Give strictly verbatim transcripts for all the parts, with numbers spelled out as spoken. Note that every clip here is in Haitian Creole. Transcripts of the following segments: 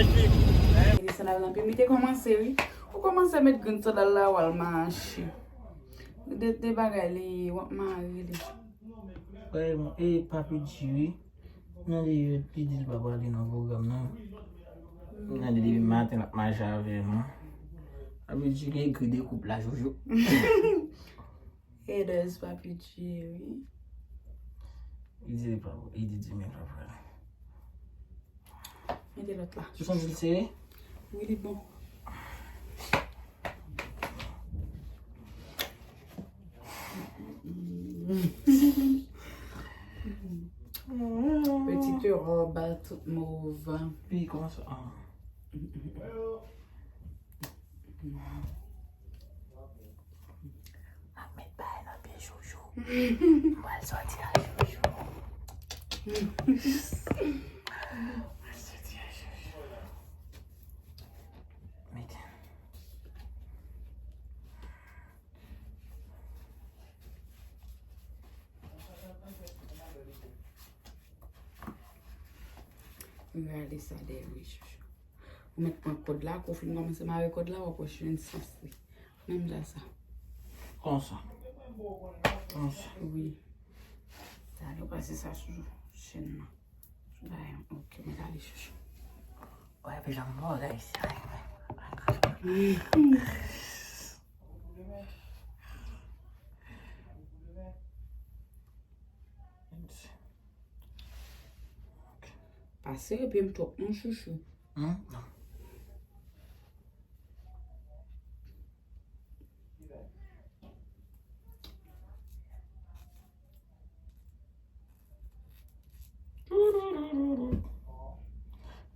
Li sanal nan pye, li te kòmanse, wi. Ou kòmanse met grenn sanal la, w al mache. De, de bagay li ye, w ap mare li. Wè, e Papi G, wi. Nan li, li di l pa prale nan pwogram nan. Nan li, depi maten, l ap mache avè nou. Papi G ki ekri de koup la, Jojo. Haters, Papi G, wi. Li di li pa, li di Jimmy pa prale. Mete lòt la. Ou santi l sere? Wi, li bon. Petite robe tout mauve. Wi, kòman sa? Ah. M ap met bagay nan pye Jojo. M pral sòti ak Jojo. M pral sòti ak Jojo. Mete. Rale sa dèyè wi, chouchou. Ou mèt pran kòd la, kou fin kòmanse mare kòd la, w ap wè chrenn sans li. Menm jan sa. Konsa. Konsa. Wi. Sa, nou pase sa sou chèn nan. Sou bagay an. Ok, mwen ale chouchou. Wè, pi jan mò, guys. Pa sere pye m twòp non, chouchou. Hmm? Non.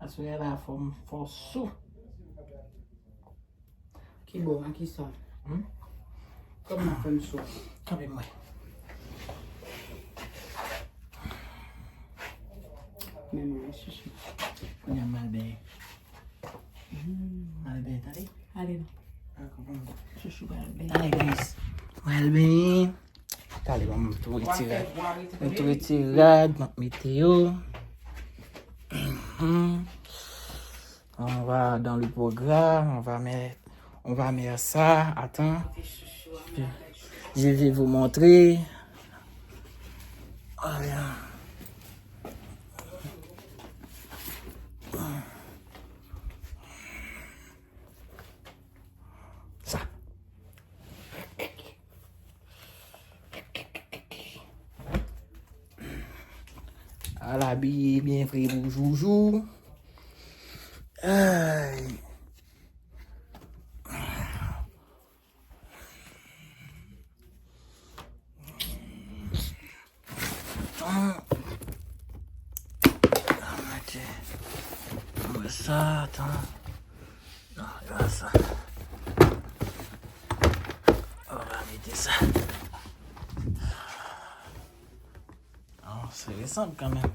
Aswè la fò m fò sou. Ki bò, a ki sa? Hmm? Kòman fè m sou? Kanpe m wè. Men mwen chouchou. Kounye a m al benyen. Hmm. M al benyen, tande? Ale non. Chouchou pral benyen. Tande, guys. Mwen al benyen. Tande, ban m tou retire. Mwen tou retire rad, m ap mete yo. Mhm. On va dans le programme, on va mettre, on va mettre ça. Attends. Je vais vous montrer. Voilà. Sa. Al abiye byen fre pou Joujou. Ay. Tan. Mete. Mwen sa, tan. Non, e pa sa. On va mete sa. Non, se resanm kanmenm.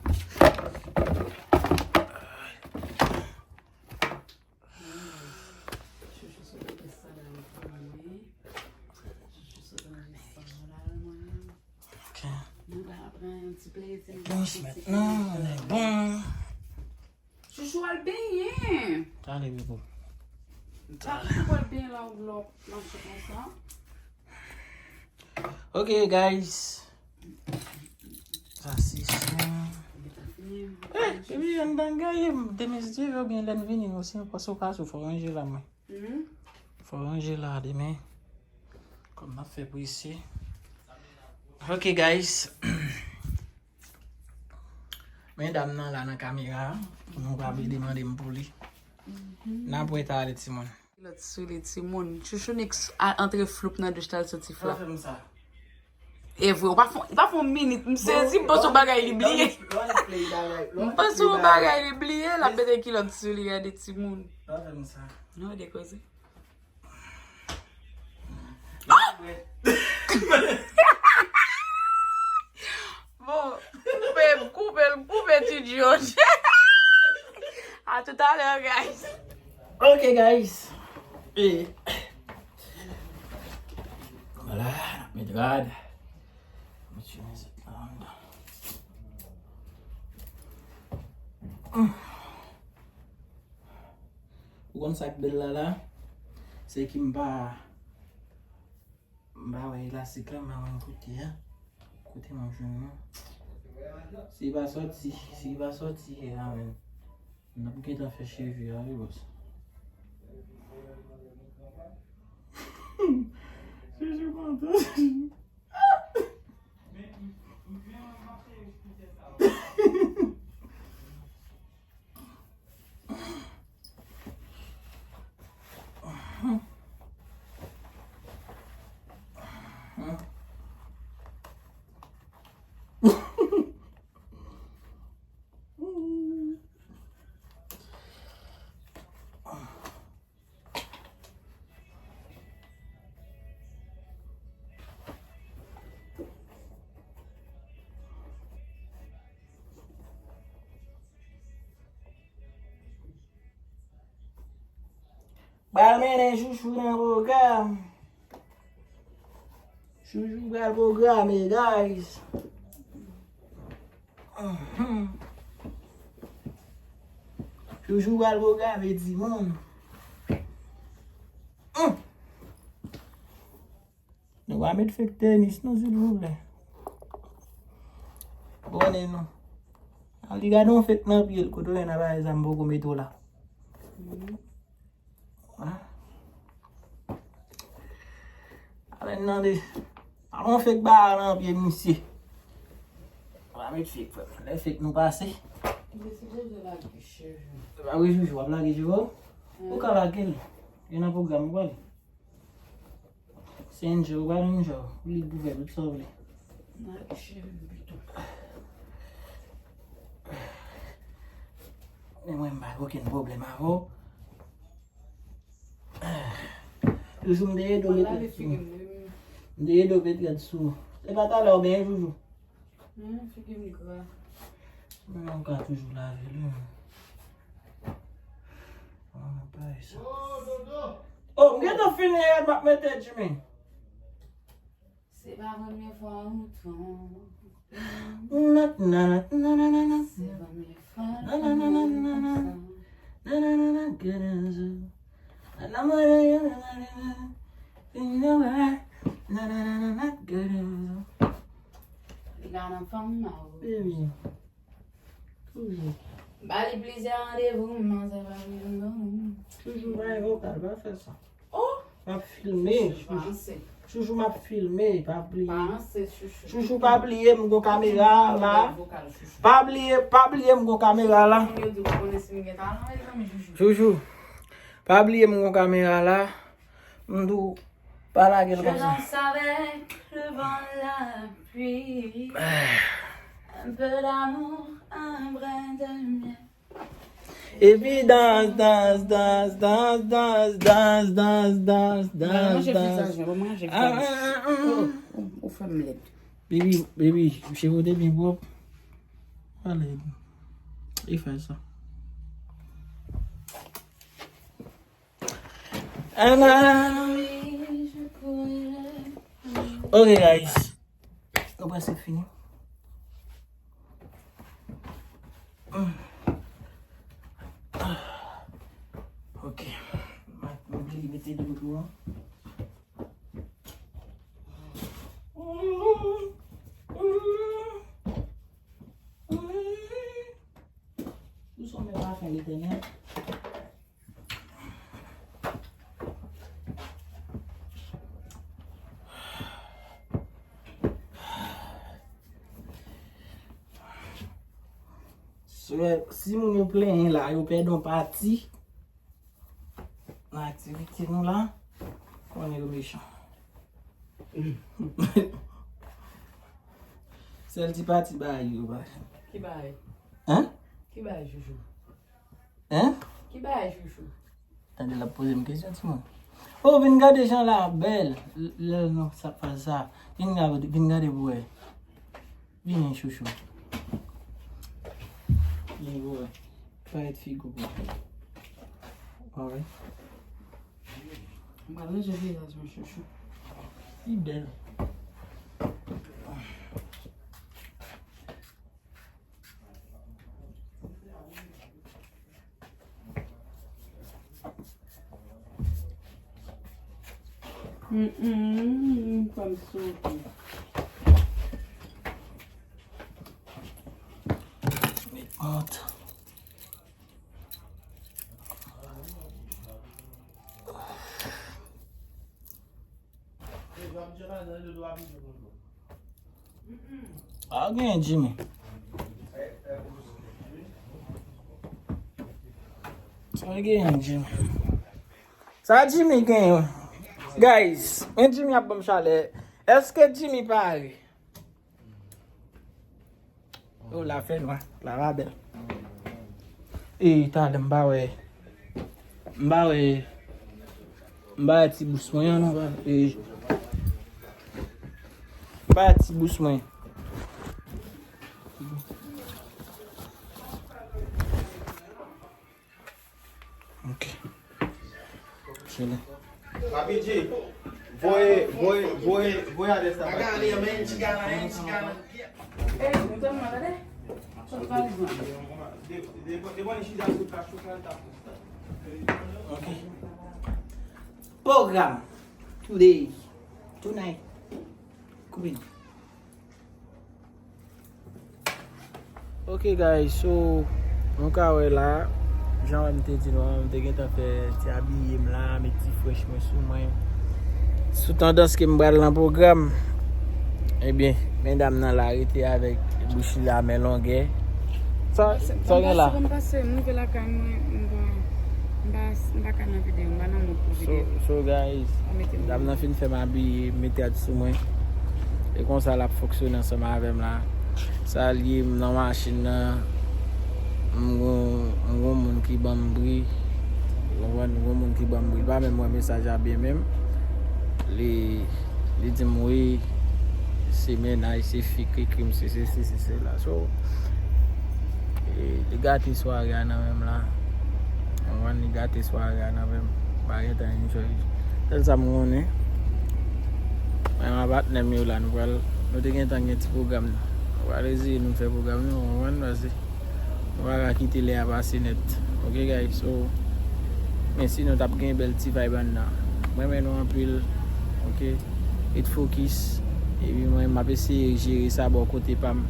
Chouchou sot ranje sandal mwen. Chouchou sot ranje sandal mwen. Ok. Mwen pa pran yon ti plezi. Bon, maintenant, on est bon. Chouchou al benyen. Tande, Bibou. Sa chouchou al benyen la, ou lòk manche konsa. Ok, guys. Sa se son. Eh, epi anndan gaye, demen si Dye vle, oubyen lè n vini, nou, si nou panse w ka sou, fò ranje la, mwen. Mhm. Fò ranje la, demen. Kòm n ap fè prese. Ok, guys. Men dam nan la nan kamera, nou pa vle demande m pou li. Mhm. N ap wè talè, timoun. Kilòt sou li, timoun. Chouchou Nix a antre floup nan douch la, l soti fla. Pa fè m sa. E vre, ou pa fè, pa fè yon minit. M sezi, m panse yon bagay li bliye. M panse yon bagay li bliye, l ap mete kilòt sou li, gade timoun. Pa fè m sa. Non, de koze. Bon, koupe, koupe, koupe ti George. À tout à l'heure, guys. Ok, guys. E, voilà, met rad. Met chemiz la anndan. Hum. Sa k bèl la la, se ke m pa, m pa wè elastik la, m pa konn kote a. Kote m ap jwenn li? Si li pa sòti, si li pa sòti, e a menm. N ap gentan fè cheve a, wi, bòs. Cheve kontan. Pral mennen Chouchou nan pwogram. Chouchou pral pwograme, guys. Mhm. Chouchou pral pwograme timoun. Hum. Nou pa met fake tenis non, silvouplè. Bonnen nou. Li gade yon fake nan pye l, kote w jwenn aparèy sa m poko mete w la. Ale n tande. Alon fake bagay nan pye misye. Pa met fake, frè m. Lè fake nou pase. Mwen sipoze lage cheve. Lage cheve, w ap lage cheve w? Ou ka lage l. Li nan pwogram ou pral. Se enjoy, ou pral enjoy. Ou lib pou fè tout sa w vle. Lage cheve m pito. Men mwen, m pa gen okenn pwoblèm avè w. Joujou m te ede w met rad sou. M te ede w met rad sou. Se pa talè w benyen, Joujou? Hmm, figi m gra. Men w ka toujou lave l, wi. Ah, pa e sa. Oh, m gentan fini rad m ap mete, Jimmy. Se pa premye fwa ou twonpe m. Nat, nanat, nananana. Se premye fwa l fè m konsa. Nananana, grenzo. Nananana, grenzo. Li ka nan fanm nan, wi. Baby. Toujou. Ba li plizyè randevou, manzè pa vle vin ban mwen. Toujou bay vokal, pa fè sa. Oh! M ap filme. Chouchou, m ap filme, pa bliye. Chouchou, pa bliye m gon kamera la. Pa bliye, pa bliye m gon kamera la. Chouchou, pa bliye m gon kamera la. M di w, pa lage l konsa. Je danse avec le vent, la pluie. Un peu d'amour, un brin de miel. Epi dans, dans, dans. Manje vizaj mwen, manje vizaj. Oh, ou, ou fè m lèd. Baby, baby, cheve w te byen pwòp. Pa lèd. E fè sa. Ana. Ok, guys. Nou prèske fini. Ok. M ap bliye mete dlo dlo an. Ou son men pa fè Letènèl. Si moun yo plenyen la, yo pèdi yon pati nan aktivite nou la, konnen yo mechan. Sèl ti pati bagay yo pa. Ki bagay? Hein? Ki bagay, Joujou? Hein? Ki bagay, Chouchou? Tande l ap poze m kesyon, timoun. Oh, vin gade jan la bèl. L-, lè non, sa pa sa. Vin gade, vin gade pou wè. Vini, Chouchou. Vini pou wè. Parèt figi w pou wè. Alright. M pral ranje vizaj mwen, Chouchou. Li bèl. Mm, mm, mm, kòm sote. A genyen Jimmy. Sa genyen Jimmy. Sa Jimmy genyen. Guys, men Jimmy ap ban m chalè. Èske Jimmy pare? Oh, la fè nwa. La va bèl. E talè m pa wè. M pa wè. M pa wè ti bous mwen an non. E, m pa wè ti bous mwen. Ok. Chile. Papi G, voye, voye, voye, voye adrès la pa. Ok. Pwogram. Today. Tonight. Koupe. Ok guys, so nou ka wè la, jan m te di nou an, m te gentan fè ti abiye m la, met ti frèch mwen sou mwen. Sou tandans ke m pral nan pwogram, ebyen, medam nan la rete avèk bouch li la men longè. Sa, sa gen la? M pase, m rive lakay mwen, m pa, m pa, m pa ka nan videyo, m pa nan mood pou videyo. So, so guys, dam nan fin fè m abiye, m met rad sou mwen. E konsa l ap fonksyone ansanm avè m la. Sa l ye, m nan machin nan. M gon, m gon moun ki ban m bri. Ou konprann? M gon moun ki ban m bri. L pa menm wè mesaj la byen menm. Li, li di m wi, se mennaj, se fi ki ekri m, se sesi, se sela. So, e, li gate sware a nan men m la. Ou konprann? Li gate sware a nan men m. Pa gentan enjoy. Sèl sa m konnen. Mwen ak patnè m yo la, nou pral, nou te gentan gen ti pwogram nan. Nou pral eseye nou fè pwogram nou, ou konprann, pase nou pa ka kite lè a pase nèt. Ok, guys, so, men si nou t ap gen bèl ti vibe anndan. Mwen renmen nou anpil, ok? Ret fokis. Epi mwen, m ap eseye jere sa bò kote pa m.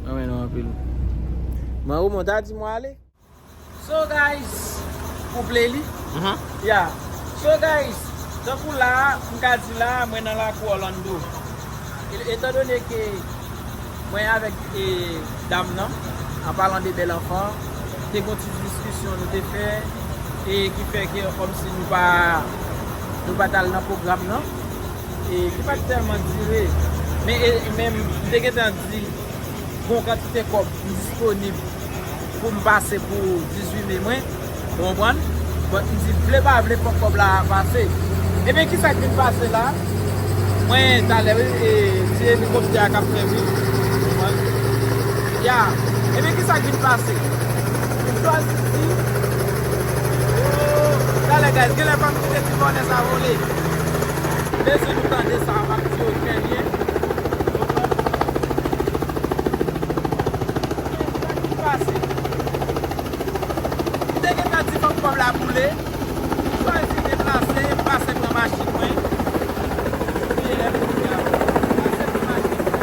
Mwen renmen nou anpil. Mwen, ou mwen ta di mwen ale. So guys, kouple li. Mhm. Yeah. So guys, tankou la, m ka di la, mwen nan lakou Orlando. E, etandone ke mwen avèk, e, dam nan, an palan de bèl anfan, te gon ti diskisyon nou te fè, e ki fè ke kòmsi nou pa, nou pa t al nan pwogram nan, e ki pa t tèlman dire, men, e, men m te gentan di, gon kantite kòb m disponib pou m pase pou dizuit me mwen, ou konprann? But m di, vle pa vle, fòk kòb la pase. Ebyen, kisa k vin pase la? Mwen, talè, wi, e, se elikoptè a k ap fè, wi. Ou konprann? Ya. Ebyen, kisa k vin pase? M chwazi di, oh, talè, guys, genlè fò m kite ti vòlè sa vole. Bezwen nou tande sa, m ap di yo trè byen. Ou konprann? Sa ki pase? M te gentan di fòk kòb la boule. M chwazi deplase, m pase pran machin mwen. Epi lè m rive a, m pase pran machin mwen.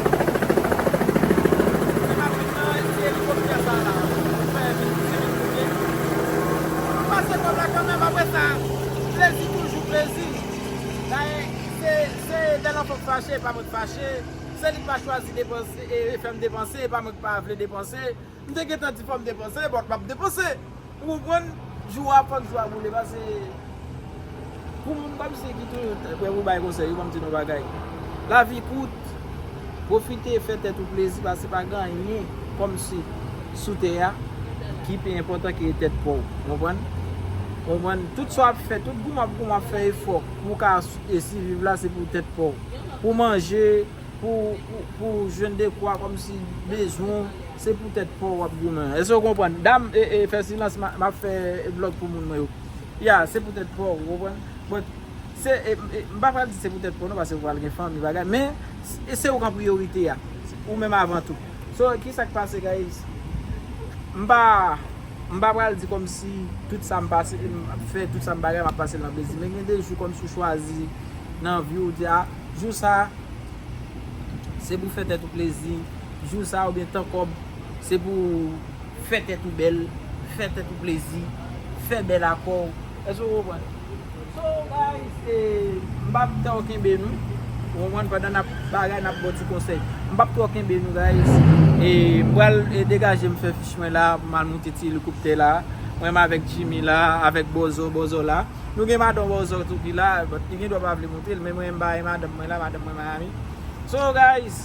Se pa menm nan ti elikoptè sa la, m fè vin, se vin koute. M pase kòb la kanmenm, apre sa, plezi toujou plezi. Dayè, se, se Dèlanfò k fache, e pa mwen k fache. Se li k pa chwazi depanse, e, e fè m depanse, e pa mwen k pa vle depanse. M te gentan di fò m depanse, but m ap depanse. Ou konprann? Jou a, fòk jou a boule, pase pou moun kòmsi ki toujou t-, prè pou bay konsèy, wi, ban m di nou bagay. Lavi kout, pwofite fè tèt ou plezi, pase pa gen anyen kòmsi sou tè a ki pi enpòtan ke tèt pa w, ou konprann? Ou konprann? Tout sa w ap fè, tout goumen w ap goumen, w ap fè efò pou w ka s-, e siviv la, se pou tèt pa w. Pou manje, pou, pou, pou jwenn dekwa kòmsi bezwen w, se pou tèt pa w w ap goumen. Èske w konprann? Dam, e, e, fè silans, m a, m ap fè vlòg pou moun mwen yo. Ya, se pou tèt pa w, ou konprann? But, se, e, e, m pa pral di se pou tèt pa w non, paske w pral gen fanmi, bagay, men, e se ou k an priyorite a. Ou menm avan tou. So, kisa k pase, guys? M pa, M pa pral di kòmsi tout sa m pase, m ap fè, tout sa m bagay, m ap pase l nan plezi. Men gen de jou kòmsi w chwazi nan vi w, w di, a, jou sa, se pou fè tèt ou plezi. Jou sa, oubyen tan kòb, se pou fè tèt ou bèl, fè tèt ou plezi, fè bèl a kò w. Èske w konprann? So, guys, eh, m p ap twò kenbe nou. Ou konprann, pandan n ap bagay, n ap ba w ti konsèy. M p ap twò kenbe nou, guys. E m pral, eh, degaje m fè fich mwen la, pou m al moute ti elikoptè la. Mwen menm avèk Jimmy la, avèk Bòzò, Bòzò la. Nou gen madan Bòzò tou ki la, but li gen dwa pa vle moute l, men mwen m bay madanm mwen la, madanm mwen Miami. So, guys,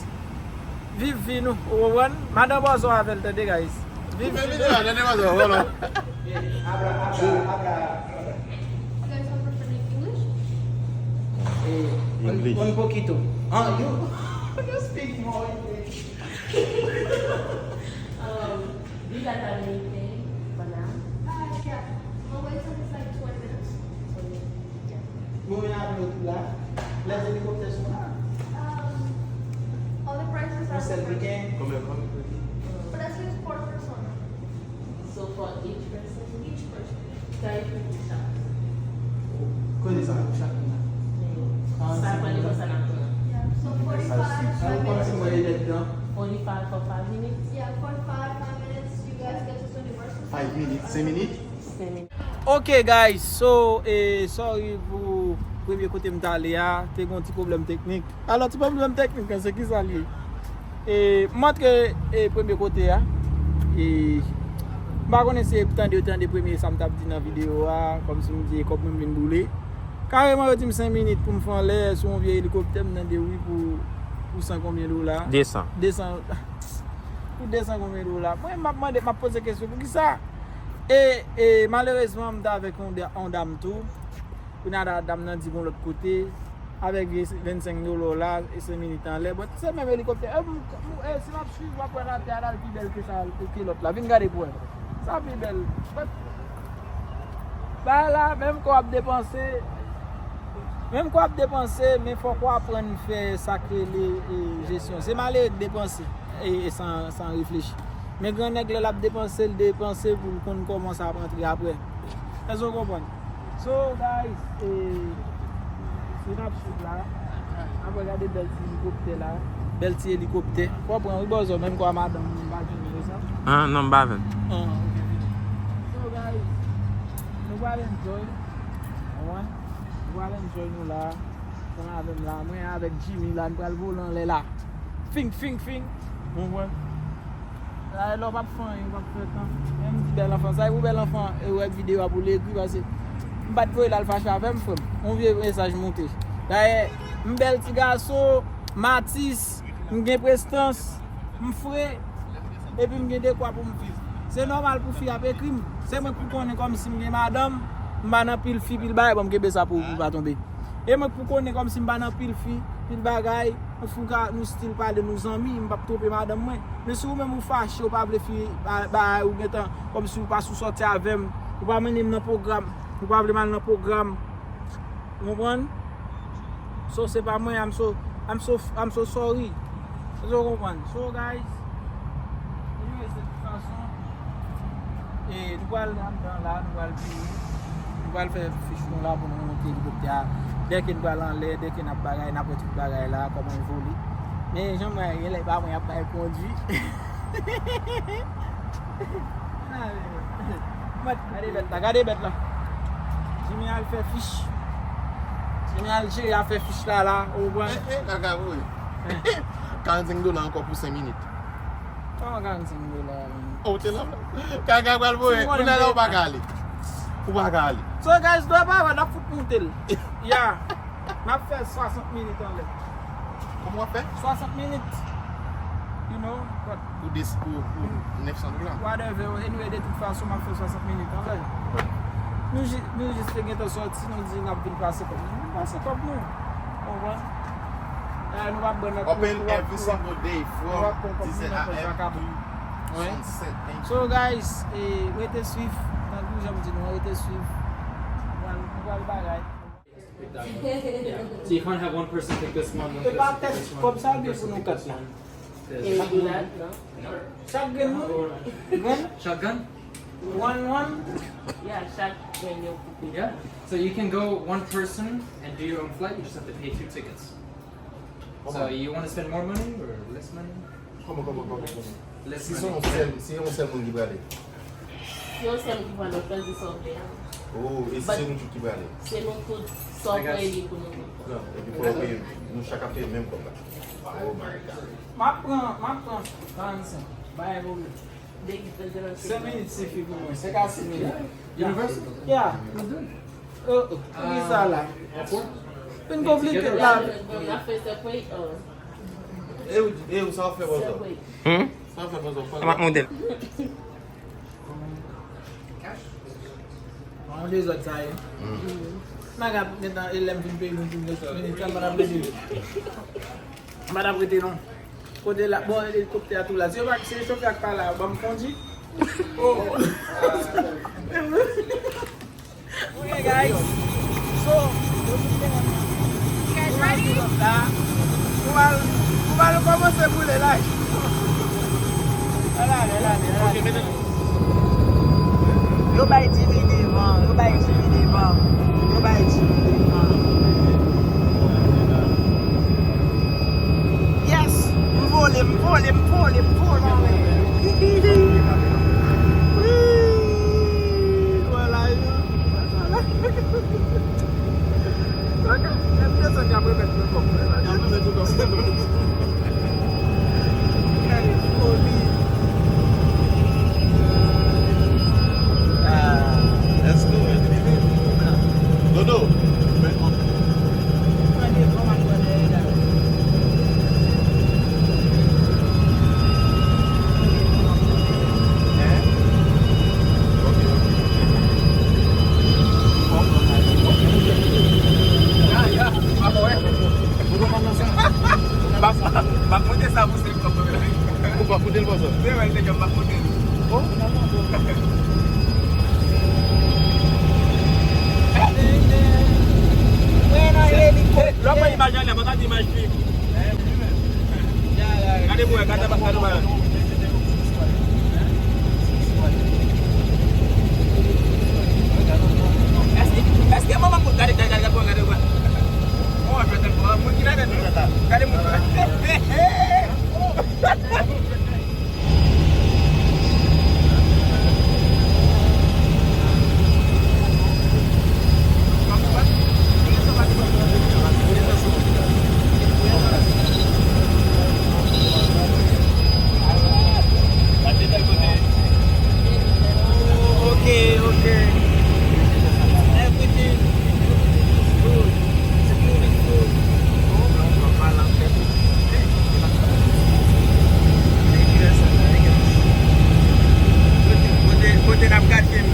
viv vi nou, ou konprann? Madan Bòzò avè l, tande, guys. Viv vi nou. Abra, abra, abra. You guys want to speak English? Eh, un, English. Un poquito. Ah, you, you speak more English. Um, do you guys have anything for now? Uh, yeah. My wait time is like twenty minutes. Twenty minutes. Yeah. Bon, y a lòt la. Les hélicoptères sont là. Um, all the prices are. Pour celle week-end. Combien, combien? But that's just four person. So for each person? Each person. Sa e pou chak. Kote sa pou chak moun nan? Sa pale konsa n ap pran. Yeah, so forty-five, five minutes. Forty-five for five minutes? Yeah, forty-five, five minutes, you guys get to Universal. Five minutes, senk minit? Senk minit. Ok, guys, so, eh, sorry pou premye kote m t ale a, te gen yon ti pwoblèm teknik. Alò, ti pwoblèm teknik lan, se kisa l ye? E, m antre, e, premye kote a. E, m pa konnen si tande yo tande premye sa m t ap di nan videyo a, kòmsi m di e kòb mwen m vin boule. Kareman, yo di m senk minit pou m fè anlè sou yon vye elikoptè, m tande wi pou, pou san konbyen dola? De san. De san. Pou de san konbyen dola? Mwen, m ap mande, m ap poze kesyon, poukisa? E, e, malerezman, m t avèk yon da-, yon dam tou. Kounye a dam nan di gon lòt kote, avèk vye vennsenk dola w la, e senk minit anlè. Bon, se menm elikoptè. E, m, m, e, si m ap swiv, w ap wè latè a la, l pi bèl ke sa, ke lòt la. Vin gade pou wè. Sa pi bèl. But, bagay la, menm kò w ap depanse, menm kò w ap depanse, men fòk w aprann fè sa k rele, e, jesyon. Se malere k depanse, e, e san, san reflechi. Men gran nèg, lè l ap depanse, l depanse pou l konn kòman sa ap antre apre. Èske w konprann? So, guys, e, si n ap swiv la, n ap gade bèl ti elikoptè la. Bèl ti elikoptè. Fò w pran wi, Bòzò, menm kò a madanm ou, m pa jwenn li sa. Ah, non, m pa jwenn. Ah, ok, ok. So, guys, nou pral enjoy. Ou konprann? Nou pral enjoy nou la. Ansanm avè m la. Mwen avèk Jimmy la, nou pral vole anlè la. Fing, fing, fing. Ou konprann? Dayè, lè w p ap fè anyen, w p ap fè tan. Men m di bèl anfan, sa e pou bèl anfan, e wè videyo a pou l egri, paske m pa t voye l al fache avè m, frè m. Yon vye mesaj moute. Dayè, m bèl ti gason, m atis, m gen prestans, m fre, epi m gen dekwa pou m viv. Se nòmal pou fi ap ekri m. Se mwen k pou konnen kòmsi m gen madanm, m pa nan pil fi, pil bagay, bon, m kenbe sa pou, pou pa tonbe. E mwen k pou konnen kòmsi m pa nan pil fi, pil bagay, anfen, nou still pale, nou zanmi, m p ap twonpe madanm mwen. Men si ou menm ou fache, ou pa vle fi ba, ba, ou gentan, kòmsi ou pa sou sòti avè m, ou pa mennen m nan pwogram, ou pa vle m al nan pwogram, ou konprann? So, se pa mwen, I'm so, I'm so, I'm so sorry. Èske w konprann? So, guys, anyway, de tout fason, e, nou pral anndan la, nou pral vini. Nou pral fè fich nou la pou nou monte elikoptè a. Dèke nou pral anlè, dèke n ap bagay, n ap wè tout bagay la, kòman l vole. Men jan mwen, gen lè pa mwen y ap bay kondwi. Mèt, gade bèt la, gade bèt la. Jimmy al fè fich. Jimmy al jere afè fich la, la, ou konprann? Eh, eh, kaka, wi. Karannsenk dola ankò pou senk minit. Kòman karannsenk dola? Oh, ou te la? Kaka pral voye. Kounye a la, ou pa ka ale. Ou pa ka ale. So, guys, dwa pa wè, n ap fout moute l. Ya. N ap fè swasant minit anlè. Kòman w ap fè? Swasant minit. You know, but. Pou de, pou, pou nèf san dola. Whatever, anyway, de tout fason, m ap fè swasant minit anlè. Nou ji-, nou jis te gentan sòti, nou di n ap vin pase kòb nou. Vin pase kòb nou. Konprann? Eh, nou pa pran nan. Open every single day from dix heures A M to sunset. So, guys, eh, rete swiv. Tankou jan m di nou, rete swiv. Nou pral, nou pral bagay. So you can't have one person pick this one, one person pick this one, one person pick this one. Can you do that? No. Chak grenn moun? Grenn? Chak grenn? One, one? Yeah, chak grenn yo koupe. Yeah. So you can go one person and do your own flight. You just have to pay two tickets. So you want to spend more money or less money? Kòman, kòman, kòman, kòman? Less money. Si se yon sèl, si se yon sèl moun ki prale? Si yon sèl moun ki prale, ou chwazi sa w vle a. Oh, e si se nou tout ki prale? Se nou tout, sa w pran e li pou nou tout. Non, epi fò nou peye, nou chak ap peye menm kòb la. Oh my God. M ap pran, m ap pran karannsenk. Bagay pwoblèm. Senk minit sifi pou mwen. Senk a sis minit. Universal? Yeah. Oh, oh. Ki sa la? Vin konplike la. E ou, e ou, sa w fè panzò? Hmm? Sa w fè panzò? M ap monte l. Yon dezòd sa ye. Hmm. Maga gentan e lè m vin peyi m vin dezòd. Vin tan m ap rete. M pa t ap rete non. Kote la, bon, elikoptè a tou la. Se yo pa, se chofè a k pa la, ban m kondi. Oh. Ok, guys. So, guys, ready? Nou al, nou al kòmanse boule la. Ala, ala, ala, ala. Yo bay Jimmy devan, yo bay Jimmy devan, yo bay Jimmy devan. Yes! M vole, m vole, m vole, m vole anlè. Wala yo. Ok, m desann, y ap remèt mwen kòb mwen la. Y ap remèt ou kòb mwen. Gade foli. Ah, let's go, let's go. Dodo, men an. Pran devan, m ap pran dèyè la. M ap monte sa pou se kòb mwen. Ou pa foute l konsa? Se vre, nèg yo, m ap monte l. Oh. Lè w pran imaj anlè, mwen ka di imaj fim. Gade mwen, gade mwen, gade mwen. Èske, èske manman pou gade, gade, gade, gade, gade, gade, gade. Bon, jwèt, bon, moun ki la gade, gade moun. Ok, ok. Everything, everything is good. It's beautiful. Kote, kote, kote n ap gade m.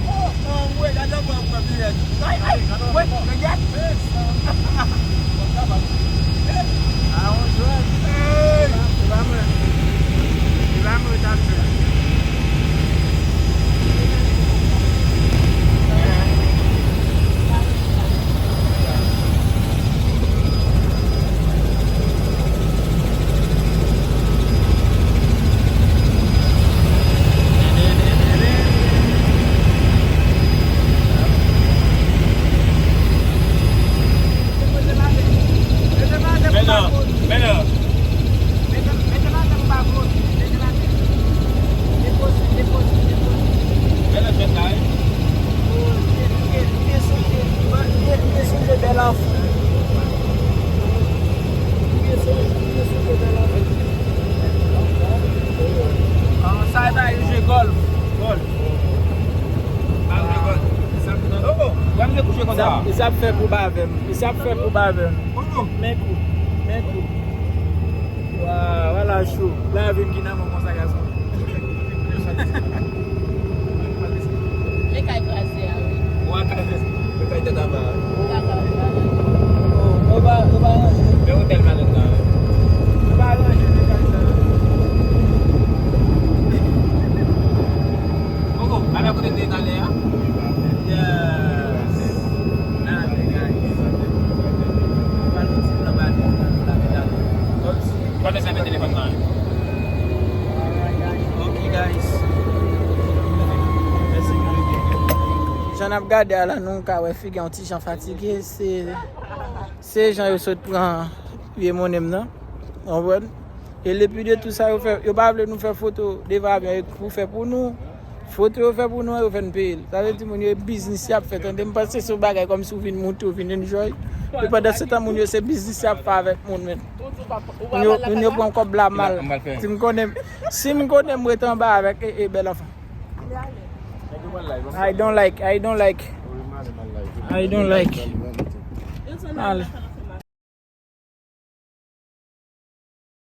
Oh, anmwe, gade anmwe, anmwe, anmwe. Ay, ay, wè, men gad. A, on jwèt. Hey, se pa mwen. Se pa mwen, t ap jwe. Men non, men non. Men non, fèt la, wi. Sa e ba yo jwe gòlf. Gòlf. Ba yo jwe gòlf. Oh, oh, wè m te kouche konsa. Sa, sa ap fè pou bavè m. Sa ap fè pou bavè m. Oh, oh. Men kou. Men kou. Waw, wala chou. Lavi m ki nan men w konsa, gason. Men kay kraze a, wi. Ou a kay kraze. Men kay tèt anba a. Ou pa ka, ou pa ka. Oh, ou pa, ou pa ranje. Men ou tèlman lòt la, wi. Ou pa ranje men kay sa. Koko, ale kote m te ye talè a. Yeah. N ap gade a la, nou ka wè figi a yon ti jan fatige. Se, se jan yo sot pran vye monnen m nan. Ou konprann? E le pi de tou sa yo fè, yo pa vle nou fè foto devan avyon pou fè pou nou. Foto yo fè pou nou an, yo fè n peye l. Sa vle di moun yo e biznis y ap fè, tande. M panse se yon bagay kòmsi w vin moute, w vin enjoy. E pandan se tan moun yo se biznis y ap fè avèk moun menm. Moun yo, moun yo pran kòb la mal. Si m konnen, si m konnen m ret anba avèk e, e bèl anfan. I don't like, I don't like. I don't like. Al.